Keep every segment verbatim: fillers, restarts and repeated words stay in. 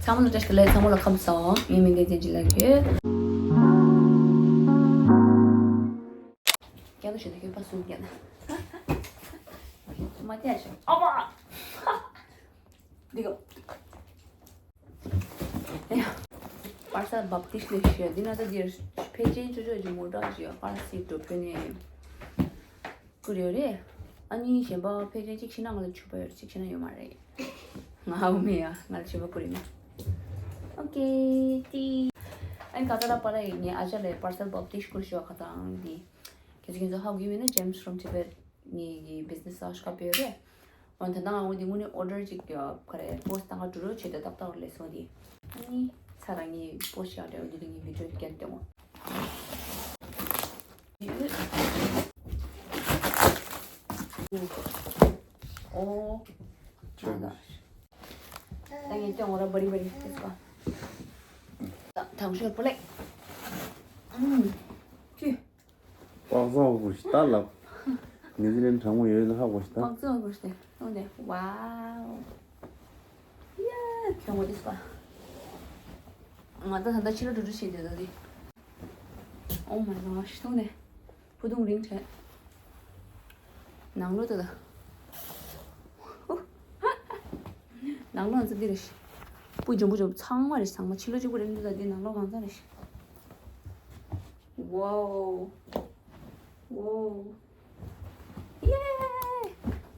ཚང་མ་ལ་བཀྲ་ཤིས་བདེ་ལེགས། ཚང་མ་ལ་ཁམས་བཟང་། ངའི་མིང་འདི་བསྟན་འཛིན་ལགས་ཡོད། རྒྱ་ནག་ཞིག་ཏུ་ཡོད་པ་གསུང་རྒྱ་ན། མ་བལྟས་ཤིག་ཨ་མ། འདི་ག་ཨེ་ཡ། པར་སལ་བབ་ཏི་ཤི་ལེ་ཤི་འདི་ན་ད་འདིར་ཕལ་ཆེར་ཅོ་ཅོ་ཅིག་མོ་འདྲ་ཞིག་པར་སི་འགྲོ་ཕོད་ནས། བསྐུར་ཡོད་རེད། ཨ་ནི་གཞན་པ་ཕལ་ཆེར་གཅིག་ཤེས་ན་ང་ལ་ཕྱུ་པ་ཡོད་རེད། གཅིག་ཤེས་ན་ཡོད་མ་རེད། ང་འོ་མེད་ཡ། ང་ལ་ཕྱུ་པ་བསྐུར་ཡོད་ན། ཨོ་ཀེ་ཏི། ཨ་ནི་ཁ་ཚ་ར་པ་ར་ཡིན་ངས་ཨ་ཅག་ལ་པར་སལ་བབ་ཏི་ཤི་བསྐུར་ཤོག་ཁ་ཚང་འདི། ཁྱེད་ཚོ་ཁྱེད་ཚོ་ཧ་གོ་གི་ཡོད་ན་Gems from Tibet ངེད་ཀྱི་བི་ཛི་ནེ་སི་ཨ་ཤ་པ་ཡོད་རེད། འོན་ཏེ་ད་ང་འོ་དེ་དངོས་གནས་ཨོ་ཌར་ཅིག་ཡོད་ཁ་རེད། པོ་སི་ཊི་བཏང་ག་འགྲོ་རོགས་བྱེད་དོ། ཏག་ཏག་ལས་སོང་དེ། ཨ་ནི་ཚ་ར་ངས་པོ་སི་ཊི་བྱ་འདྲ་འོ་དེ་དུས་ངས་བི་ཌི་ཡོ་བརྒྱབ་སྟེ་འོ། ཨོ། ད་ངས་སྟོན་འོ་ར་བ་རི་བ་རི་ཏེ་སོ། ད་དང་ཤོར་པོ་ལེ། ཨམ། ཅི། པགས་ཚང་དགོས་ཤི་ད་ལབ། ནི་ཟི་ལན་གྲང་མོ་ཡོད་ན་ཧ་གོ་ཤི་ད། པགས་ཚང་དགོས་ཤི་ཏེ། ཨོ་ནེ། ཝའོ། ཡ། ཁྱོད་ངོ་དེ་སོ། ང་ད་ད་ད་ཕྱི་ལ་འགྲོ་འགྲོ་བྱེད་དེ་ད་དེ། Oh my gosh ཐུག་ནས་ཕུ་ཐུང་རིང་བྲལ། ནང་ལོགས་ད་ད། ནང་ལོགས་ང་ཚོ་འདི་རེད་ཤི། སྤུ་འཇོམས་པོ་འཇོམས་ཚང་མ་རེད་ཤི། ཚང་མ་ཕྱི་ལོགས་གཅིག་པུ་རེད་འདུག་ད་འདི་ནང་ལོགས་གང་ཚང་རེད་ཤི། Wow wow ཡེ།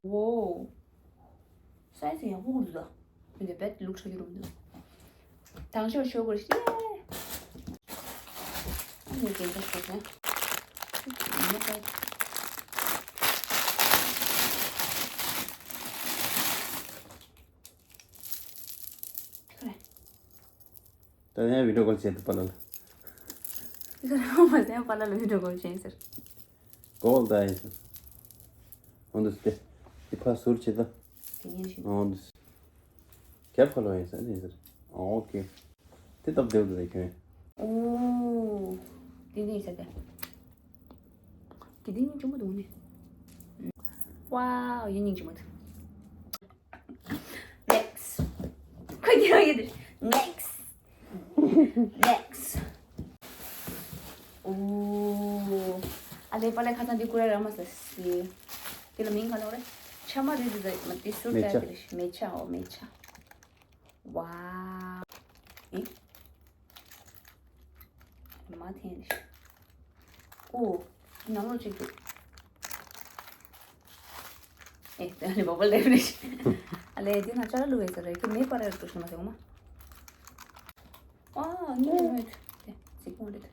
Wow size ཡག་པོ་འདུག་ད། འདི་བེད་ལུག་ཆོག་གི་རུང་འདུག་དང་ཤོག་ཤོག་གོ་ཤི། ཨ་ནི་དེ་འདྲ་ཤོག་ཟེར། ཨ་ནི་བེད། ཁ་རེ། ད་ཡང་བི་ཌིའོ་ཀོལ་བྱེད་དུ་པ་ལ་ལ། འདི་ག་རེ་མ་ཟད་པ་ལ་ལ་བི་ཌིའོ་ཀོལ་བྱེད་ཟེར། ཀོལ་ད་ཡིན་ཟེར། འོ་འདུག་སྟེ། དེ་ཕ་ཟུར་བྱེད་ད། དེ་ཉིན་ཞིག་འོ་འདུག་སེ། རྒྱབ་ཁ་ལོ་ཡིན་ཟེར་ནས་ཟེར། ཨོ་ཀེ། དེ་སྟབས་བདེ་བོ་འདུག་ད་ཁྱོད། ཨོ། དེ་ནས་ཟེར་ཏེ། དེ་དེ་སྙིང་རྗེ་མོ་འདུག་ནི། ཝའོ་ཡིན་སྙིང་རྗེ་མོ་འདུག Next. ཁོ་རྒྱག་ཡོད་དེ། Next. Next. ཨོ། ཨ་ལེ་པ་ལེ་ཁ་སང་འདི་ཀུ་རེ་ར་མ་ཟ་སི། དེ་ལ་མིང་ག་ལོ་རེད། ཆ་མ་རེད་དེ་མ་དེ་སུར་མེ་ཆ། ད་དེ་རེད། མེ་ཆ་ཨོ་མེ་ཆ། ཝའོ། ཨེ། མ་འཐེན་རེད། ཨོ། ནང་ལོགས་གཅིག་འདུག་ཨེ་ཨ་ལེ་བོ་བོ་ལེབ་རེད། ཨ་ལེ་འདི་ན་ཅ་ལ་ལུ་བས་ཟེར་རེད། ཁྱོད་མེ་པ་ར་རེད་འདུག་ཤི་མ་ཟེར་གོ་མ། ཨ་ཉི་མ་མེད་དེ་ཟིག་མོ་རེད།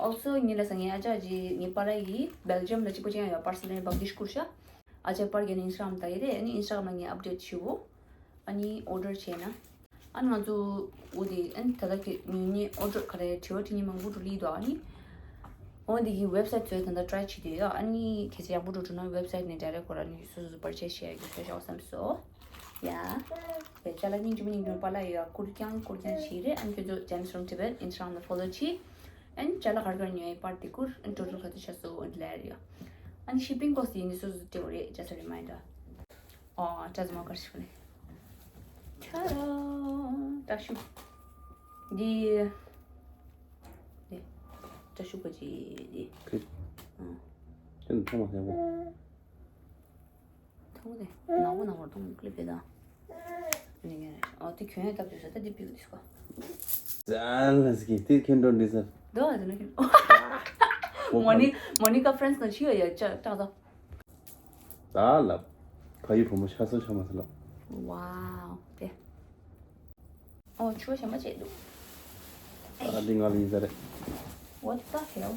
Also ཉི་ལ་ས་ངའི་ཨ་ཅག་ཅིག་ངའི་པ་ར་ཡི་Belgium ལ་གཅིག་པོ་ཅིག་ཡང་ཡོད། པར་སི་ལེན་བག་དིཤ་ཁུར་ཤ། ཨ་ཅག་པར་རྒྱ་ནི་Instagram ད་ཡི་རེད། ཨ་ནི་Instagram ལ་ངའི་update ཞུ་བོ། ཨ་ནི་order བྱས་ན། ཨ་ནི་ང་ཚོ་འོ་དེ་ཨ་ནི་ད་ལྟ་ཁེ་ཉོས་ཉེས་order ག་རེ་དྲི་བ་དྲི་ཉེས་མང་པོ་འགྲོ་ལི་དོ། ཨ་ནི་འོ་དེ་གི་website ཚོས་ད་ལྟ་try བྱེད་དུ་ཡོད། ཨ་ནི་ཁྱེད་ཚོ་ཡག་པོ་འགྲོ་འགྲོ་ན་website ནས་direct ཁོ་ར་ནི་སོ་སོ་སོ་purchase བྱེད་ཡག་གི་ཤོ་ཤོ་བསམ་སོ། ཡ། བེ་ཅ་ལ་སྙིང་རྗེ་མོ་སྙིང་རྗེ་མོ་པ་ལ་ཡོད། ཀུར་ཀྱང་ཀུར་ཀྱང་ཞིག་རེད། ཨ་ནི་ཁྱོད་ཚོ་Gems from Tibet Instagram ལ་follow བྱེད། ཨ་ནི་ཅ་ལ་གར་གར་ཉོས་པར་དེ་ཀུར་ཨ་ནི་total ག་ཚོད་ཆ་སོ་ཨ་ནི་ལེར་ཡོད། ཨ་ནི་shipping cost ཡིན་ནི་སོ་སོ་སྤྲད་འོ་རེད། Just a reminder. ཨོ་ཏྲ་ཛི་མ་ཀར་ཤི་ཁུ་ནི། ཏྲ་ར། ཏྲ་ཤུ། འདི། འདི། ཏྲ་ཤུ་ག་ཅི་འདི། ཁི། ཨང་། དེ་ནི་ཐོག་མ་ཐེག་པོ། ཐོག་མ་དེ། ནག་པོ་ནག་པོར་གཏོང་ཀླི་བེ་ད། ནི་ངས་ཨོ་དེ་ཁྱོད་ཡང་སྟབས་བདེ་ས་ད་འདི་པིའུ་དིས་གོ། ཙལ་ལ་སི་ཀི་དེ་ཁྱོད་འགྲོ་འདི་ས། དོ་ཨ་དེ་ན་ཁྱོད། མོ་ནི་མོ་ནི་ཀ་friends ན་ཤི་ཡ་ཡ་ཅག་ཏྲ་ད། ད་ལབ། ཕ་ཡུལ་བུ་མོ་ཤ་སོ་ཤ་མ་སོ་ལབ། Wow དེ། ཨོ་ཆུ་བ་ཞེ་མ་བྱེད་འདུག་ཨ་འདི་ང་ལ་ཡིན་ས་རེད། What the hell?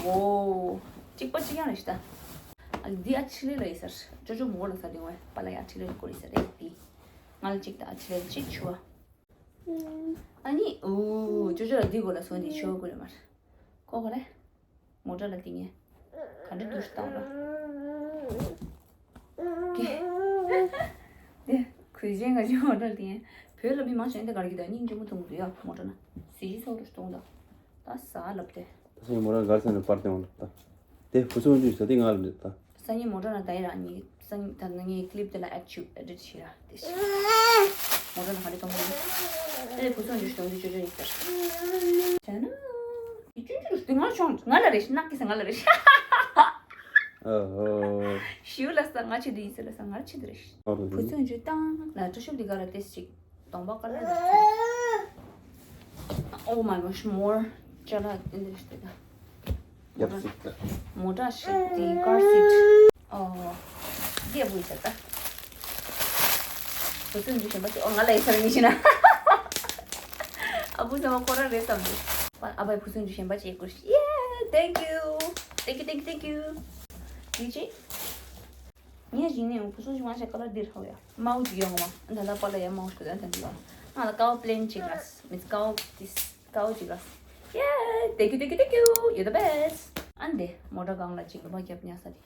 Wow གཅིག་པ་གཅིག་རྐྱང་རེད་ཤི་ད། ཨ་འདི་ཨ་ཕྱི་ལེ་ལ་ཡིན་ས་རེད། ཅོ་ཅོ་མོ་ལ་ས་འདི་ངོ་པ་ལ་ཡ་ཕྱི་ལེ་ལ་སྐོར་ཡིན་ས་རེད་འདི། ང་ལ་གཅིག་ད་ཨ་ཕྱི་ལེ་ལ་གཅིག་ཆུ་བ། ཨ་ནི་ཨོ་ཅོ་ཅོ་ལ་འདི་གོ་ལ་སོང་འདི་ཆུ་བ་གོ་རེད་མ་རེད། ཁོ་ག་རེ། མོ་ཊ་ལ་བཏིང་ངས། ག་འདྲ་འདུག་བཏང་ར། དེ། དེ། གོས་ཆེན་ག་ཅི་མོ་ཊ་ལ་བཏིང་ངས། བོད་ལ་མི་མང་ཆེ་འདི་གར་གྱི་ད་སྙིང་རྗེ་མོ་གཏོང་གི་འདུག་ཡ་མོ་ཊ་ན། གཟི་བརྗིད་ཚོགས་འདུ་གཏོང་ད། ད་ཟ་ལབ་དེ། ད་སེ་མོ་ཊ་གར་ས་ནས་པར་བཏང་ལབ་ད། དེ་བུ་ཚོ་འཇུས་ས་དེ་ང་ལ་འདྲི་ད། སང་ཉིན་མོ་ཊ་ནང་ད་ཡིན་ར་ནི། སང་ཉིན་ད་ང་ངའི་clip་དེ་ལ་add་བྱུག་edit་བྱེད་ར་དེ་ཤི། མོ་ཊ་ནང་ག་རེ་གཏོང་གི་ཡིན། ཨ་ལས་བུ་ཚོ་འཇུ་གཏོང་རྒྱུ་ཅོ་ཅོ་ཡིན་ཟེར། བྱས་ན། དེ་ཅུན་ཅུན་དེ་ང་ཆོང་ང་ལ་རེ་ཤི་ནག་གི་ཟེར་ང་ལ་རེ་ཤི། ཨོ་ཧོ། ཞིའུ་ལ་ས་ང་ཆེ་དུ་ཡིན་ཟེར་ལ་ས་ང་ཆེ་དུ་རེ་ཤི། ཨོ་རེད། བུ་ཚོ་འཇུ་བཏང་ན་ཁྲ་ཤོབ་དེ་ག་ར་ཏེས་ཅིག་གདོང་པ་དཀར་ལ་རེ་ཤི། Oh my gosh, more ཅ་ལག་འདི་འདྲ་ཞིག་ད། ཡབ་སིག་ད། མོ་ཊ་ཞིག་དེ་car seat། ཨོ། འདི་ཨ་བུའི་ཆ་ད། བུ་ཚོ་འདི་གཞན་པ་ཞིག་ཨོ་ང་ལ་ཡི་ས་ར་མི་ཤེས་ན། ཨ་བུ་ཚང་མ་ཁོ་རང་རེད་བསམ་འདུག་ཨ་བའི་བུ་ཚོ་འདི་གཞན་པ་ཅིག་དགོས་ཤིག Yeah, thank you. Thank you, thank you, thank you. འདི་ཅི། ངས་གཞི་ནས་བུ་ཚོ་ཞིག་མ་ཤེས་ཀ་ལ་འདིར་ཧ་ཡ། མའུ་ཅིག་ཡོང་བ། ཨ་ད་ལ་པ་ལ་ཡ་མའུ་ཤོད་ད་ད་འདི་ལ། ང་ལ་ཀའོ་plain་ཅིག་ལ། མི་ཀའོ་this་ཀའོ་ཅིག་ལ། Yeah, thank you, thank you, thank you. You're the best. ཨ་འདི་མོ་ཊ་སྒང་ལ་ཅིག་ལ་མ་རྒྱབ་ཉག་ས་དེ།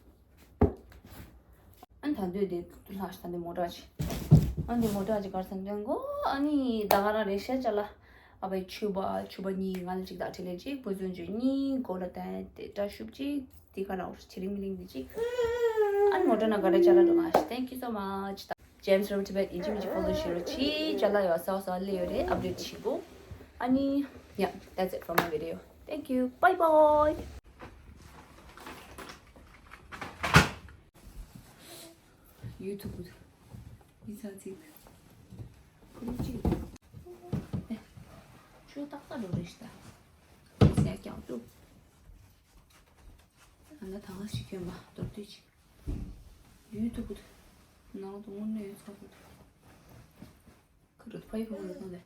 ཨ་ད་འདོད་དེ་ལྷག་ཤ་ད་འདི་མོ་ཊ་ཅིག་ཨ་འདི་མོ་ཊ་ཅིག་གར་སང་འདོན་གོ་ཨ་ནི་ད་ག་རང་རེད་ཤ་ཅ་ལ། ཨ་བའི་ཆུ་བ་ཆུ་བ་གཉིས་ང་ལ་ཅིག་ད་ཁྲི་ལེ་ཅིག་བུ་ཚོ་འཇུ་གཉིས་གོ་ལ་ད་དེ་ཏྲ་ཤུབ་ཅིག་དེ་ག་རང་ཆི་རིང་མི་རིང་དེ་ཅིག་ཨ་ནི་མོ་ཊ་ན་ག་རེ་ཅ་ལ་འགྲོ་ང་ཤ། Thank you so much. Gems from Tibet ཡིན་གཅིག་མིན་གཅིག་follow་བྱེད་རོགས་གྱིས། ཅ་ལག་ཡོད་ས་བ་ས་ལེ་ཡོད་རེད། update་བྱེད་དགོས། ཨ་ནི་yeah, that's it from my video. Thank you. Bye bye. YouTube་ཡིན་ས་ཚིག་ཁུ་རུ་ཅིག་ཨེ། ཆུ་ཏག་ཏག་འགྲོ་རེད་ཤི་ད། ཟས་ཀྱང་བཏུབ། ཨ་ན་ད་ང་ཞིག་གྱོན་པ་མདོར་བསྡུས་ཅིག་ཡུལ་དུ་བུད། ནང་དུ་དངོས་གནས་ཡོད་ཚ་བུད། ཁ་རུ་ཕ་ཡི་ཕ་མ་རུ་ཐོང་ལེ།